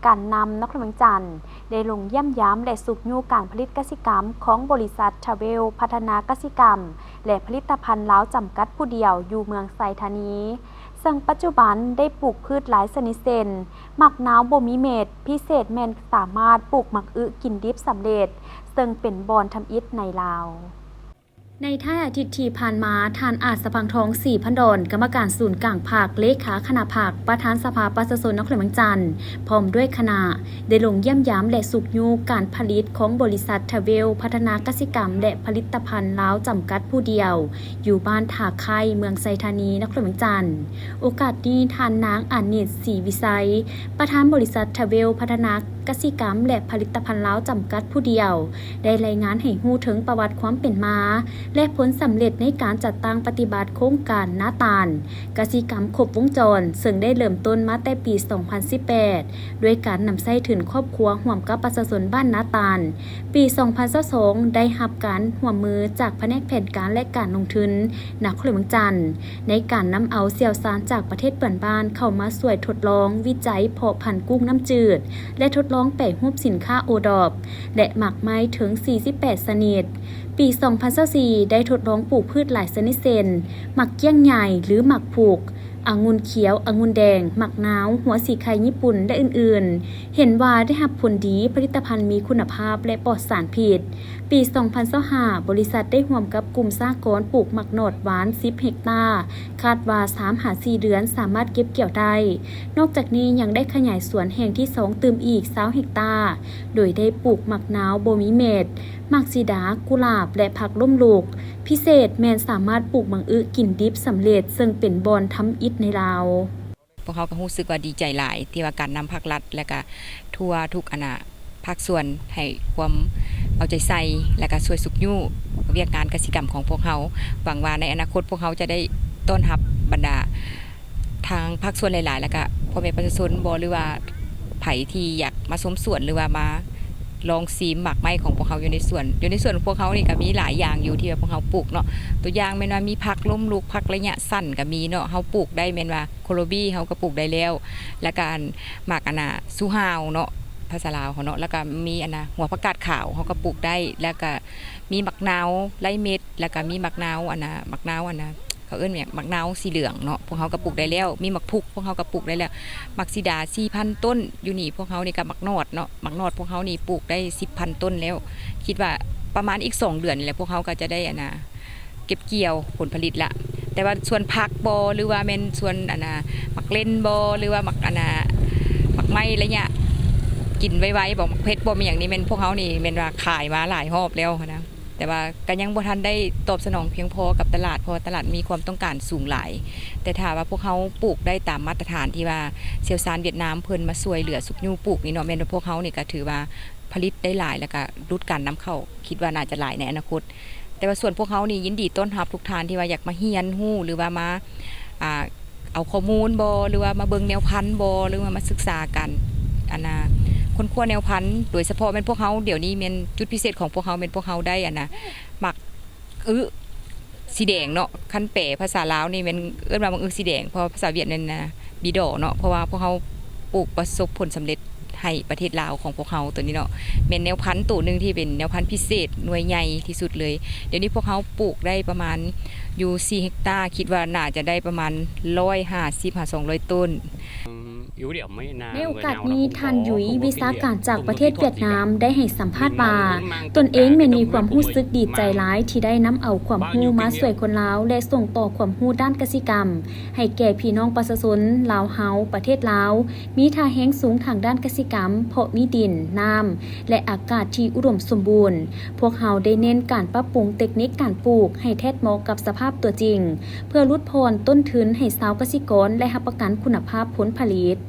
ການນຳນະຄອນຫຼວງວຽງຈັນ ໄດ້ລົງຢ້ຽມຢາມ ແລະ ຊຸກຍູ້ການຜະລິດກະສິກຳຂອງບໍລິສັດ ທຣາເວລ ພັດທະນາກະສິກຳ ແລະ ຜະລິດຕະພັນລາວ ຈຳກັດຜູ້ດຽວ ຢູ່ເມືອງໄຊທານີ, ເຊິ່ງປັດຈຸບັນໄດ້ປູກພືດຫຼາຍຊະນິດເຊັ່ນ ໝາກນາວບໍ່ມີເມັດ, ພິເສດແມ່ນສາມາດປູກໝາກອຶກິນດິບສຳເລັດ, ເຊິ່ງເປັນບ່ອນທຳອິດໃນລາວ. ໃນທ້າຍອາທິດທີ່ຜ່ານມາ, ທ່ານ ອາດສະພັງທອງ ສີພັນດອນ ກຳມະການສູນກາງພັກ, ເລຂາຄະນະພັກ, ປະທານສະພາປະຊາຊົນນະຄອນຫຼວງວຽງຈັນ ພ້ອມດ້ວຍຄະນະ ໄດ້ລົງຢ້ຽມຢາມ ແລະ ຊຸກຍູ້ການຜະລິດຂອງບໍລິສັດ ທຣາເວລ ພັດທະນາກະສິກຳ ແລະ ຜະລິດຕະພັນລາວ ຈຳກັດຜູ້ດຽວ ຢູ່ບ້ານທ່າໄຄ ເມືອງໄຊທານີ ນະຄອນຫຼວງວຽງຈັນ. ໂອກາດນີ້, ທ່ານນາງ ອານິດ ສີວິໄຊ ປະທານບໍລິສັດ ທຣາເວລ ພັດທະນາກະສິກຳ ແລະ ຜະລິດຕະພັນລາວ ຈຳກັດຜູ້ດຽວ ໄດ້ລາຍງານໃຫ້ຮູ້ເຖິງປະຫວັດຄວາມເປັນມາ ແລະ ຜົນສຳເລັດໃນການຈັດຕັ້ງປະຕິບັດໂຄງການນາຕານກະສິກຳຄົບວົງຈອນ, ເຊິ່ງໄດ້ເລີ່ມຕົ້ນມາແຕ່ປີສອງພັນສິບແປດ ດ້ວຍການນຳໃຊ້ທຶນຄອບຄົວຮ່ວມກັບປະຊາຊົນບ້ານນາຕານ. ປີສອງພັນຊາວສອງ ໄດ້ຮັບການຮ່ວມມືຈາກພະແນກແຜນການ ແລະ ການລົງທຶນນະຄອນຫຼວງວຽງຈັນ ໃນການນຳເອົາຊ່ຽວຊານຈາກປະເທດເພື່ອນບ້ານເຂົ້າມາຊ່ວຍທົດລອງວິໄຈເພາະພັນກຸ້ງນ້ຳຈືດ ແລະ ທົດລອງແປຮູບສິນຄ້າໂອດອບ ແລະ ໝາກໄມ້ເຖິງສີ່ສິບແປດຊະນິດ. ປີສອງພັນຊາວສີ່ ໄດ້ທົດລອງປູກພືດຫຼາຍຊະນິດເຊັ່ນ ໝາກກ້ຽງໃຫຍ່ ຫຼື ໝາກພຸກ, ອະງຸ່ນຂຽວ, ອະງຸ່ນແດງ, ໝາກນາວ, ຫົວສີໄຄຍີ່ປຸ່ນ ແລະ ອື່ນໆ. ເຫັນວ່າໄດ້ຮັບຜົນດີ, ຜະລິດຕະພັນມີຄຸນນະພາບ ແລະ ປອດສານພິດ. ປີສອງພັນຊາວຫ້າ ບໍລິສັດໄດ້ຮ່ວມກັບກຸ່ມສະຫະກອນປູກໝາກໜອດຫວານສິບເຮັກຕາ, ຄາດວ່າສາມຫາສີ່ເດືອນສາມາດເກັບກ່ຽວໄດ້. ນອກຈາກນີ້ຍັງໄດ້ຂະຫຍາຍສວນແຫ່ງທີສອງຕື່ມອີກຊາວເຮັກຕາ, ໂດຍໄດ້ປູກໝາກນາວບໍ່ມີເມັດ, ໝາກສີດາ, ກຸຫຼາບ ແລະ ຜັກລົ້ມລຸກ. ພິເສດແມ່ນສາມາດປູກໝາກອຶກິນດິບສຳເລັດ, ເຊິ່ງເປັນບ່ອນທຳອິດໃນລາວ. ພວກເຮົາກໍຮູ້ສຶກວ່າດີໃຈຫຼາຍ ທີ່ວ່າການນຳພາກລັດ ແລະກະທົ່ວທຸກອັນນະພາກສ່ວນໃຫ້ຄວາມເອົາໃຈໃສ່ ແລະກະຊ່ວຍຊຸກຍູ້ວຽກງານກະສິກຳຂອງພວກເຮົາ. ຫວັງວ່າໃນອະນາຄົດພວກເຮົາຈະໄດ້ຕ້ອນຮັບບັນດາທາງພາກສ່ວນຫຼາຍໆ ແລະກະພໍ່ແມ່ປະຊາຊົນບໍ ຫຼືວ່າໃຜທີ່ຢາກມາຊົມສວນ ຫຼືວ່າມາລອງຊີມໝາກໄມ້ຂອງພວກເຮົາຢູ່ໃນສວນ. ຢູ່ໃນສວນຂອງພວກເຮົານີ້ກະມີຫຼາຍຢ່າງຢູ່ທີ່ວ່າພວກເຮົາປູກເນາະ. ຕົວຢ່າງແມ່ນວ່າມີຜັກລົ້ມລຸກ, ຜັກໄລຍະສັ້ນກະມີເນາະ, ເຮົາປູກໄດ້ແມ່ນວ່າ ໂຄໂລບີເຮົາກໍປູກໄດ້ແລ້ວ ແລ້ວກໍອັນໝາກອັນນ່າຊູຮາວເນາະ ພາສາລາວເຮົາເນາະ ແລ້ວກໍມີອັນນ່າຫົວຜັກກາດຂາວເຮົາກໍປູກໄດ້ ແລ້ວກໍມີໝາກນາວໄລ່ເມັດ ແລ້ວກໍມີໝາກນາວອັນນ່າ ໝາກນາວອັນນ່າ ເຂົາເອີ້ນຫຍັງ ໝາກນາວສີເຫຼືອງເນາະ ພວກເຮົາກໍປູກໄດ້ແລ້ວ ມີໝາກພຸກພວກເຮົາກໍປູກໄດ້ແລ້ວ ໝາກສີດາສີ່ພັນຕົ້ນ ຢູ່ນີ້ພວກເຮົານີ້ກໍໝາກໜອດເນາະ ໝາກໜອດພວກເຮົານີ້ປູກໄດ້ສິບພັນຕົ້ນແລ້ວ ຄິດວ່າປະມານອີກສອງເດືອນນີ້ແຫຼະ ພວກເຮົາກໍຈະໄດ້ອັນນ່າ ເກັບກ່ຽວຜົນຜະລິດລະ ແຕ່ວ່າສວນຜັກບໍ ຫຼືວ່າແມ່ນສວນອັນນ່າ ໝາກເລັ່ນບໍ ຫຼືວ່າໝາກອັນນ່າ ໝາກໄມ້ໄລຍະກິນໄວໆບໍ ໝາກເຜັດບໍ ມີຫຍັງນີ້ແມ່ນພວກເຮົານີ້ແມ່ນວ່າຂາຍມາຫຼາຍຮອບແລ້ວຫັ້ນນະ ແຕ່ວ່າກໍຍັງບໍ່ທັນໄດ້ຕອບສະໜອງພຽງພໍກັບຕະຫຼາດ ເພາະວ່າຕະຫຼາດມີຄວາມຕ້ອງການສູງຫຼາຍ ແຕ່ຖ້າວ່າພວກເຮົາປູກໄດ້ຕາມມາດຕະຖານທີ່ວ່າຊ່ຽວຊານຫວຽດນາມເພິ່ນມາຊ່ວຍເຫຼືອຊຸກຍູ້ປູກນີ້ເນາະ ແມ່ນວ່າພວກເຮົານີ້ກໍຖືວ່າຜະລິດໄດ້ຫຼາຍ ແລ້ວກໍຫຼຸດການນຳເຂົ້າ ຄິດວ່າໜ້າຈະຫຼາຍໃນອະນາຄົດ. ແຕ່ວ່າສ່ວນພວກເຮົານີ້ຍິນດີຕ້ອນຮັບທຸກທ່ານທີ່ວ່າຢາກມາຮຽນຮູ້ ຫຼືວ່າມາ ອ່າ ເອົາຂໍ້ມູນບໍ ຫຼືວ່າມາເບິ່ງແນວພັນບໍ ຫຼືວ່າມາສຶກສາການ ອັນນ່າ ຄົ້ນຄວ້າແນວພັນ ໂດຍສະເພາະແມ່ນພວກເຮົາ ດຽວນີ້ແມ່ນຈຸດພິເສດຂອງພວກເຮົາ ແມ່ນພວກເຮົາໄດ້ ອັນນ່າ ໝາກອຶສີແດງເນາະ ຄັນແປພາສາລາວນີ້ແມ່ນເອີ້ນວ່າໝາກອຶສີແດງ ເພາະວ່າພາສາຫວຽດນັ້ນນະ ບີດໍ ເນາະ ເພາະວ່າພວກເຮົາ ປູກປະສົບຜົນສຳເລັດໃຫ້ປະເທດລາວຂອງພວກເຮົາໂຕນີ້ເນາະ ແມ່ນແນວພັນໂຕໜຶ່ງທີ່ເປັນແນວພັນພິເສດໜ່ວຍໃຫຍ່ທີ່ສຸດເລີຍ. ດຽວນີ້ພວກເຮົາປູກໄດ້ປະມານຢູ່ສີ່ເຮັກຕາ ຄິດວ່າໜ້າຈະໄດ້ປະມານຮ້ອຍຫ້າສິບຫາສອງຮ້ອຍຕົ້ນ. ໃນໂອກາດນີ້ ທ່ານ ຢຸຍ ວິຊາການຈາກປະເທດຫວຽດນາມ ໄດ້ໃຫ້ສຳພາດວ່າ ຕົນເອງແມ່ນມີຄວາມຮູ້ສຶກດີໃຈຫຼາຍທີ່ໄດ້ນຳເອົາຄວາມຮູ້ມາຊ່ວຍຄົນລາວ ແລະ ສົ່ງຕໍ່ຄວາມຮູ້ດ້ານກະສິກຳ ໃຫ້ແກ່ພີ່ນ້ອງປະຊາຊົນລາວເຮົາ ປະເທດລາວ ມີທ່າແຮງສູງທາງດ້ານກະສິກຳ ເພາະມີດິນ, ນ້ຳ ແລະ ອາກາດທີ່ອຸດົມສົມບູນ. ພວກເຮົາໄດ້ເນັ້ນການປັບປຸງເຕັກນິກການປູກໃຫ້ແທດເໝາະກັບສະພາບຕົວຈິງ ເພື່ອຫຼຸດຜ່ອນຕົ້ນທຶນໃຫ້ຊາວກະສິກອນ ແລະ ຮັບປະກັນຄຸນນະພາບຜົນຜະລິດ.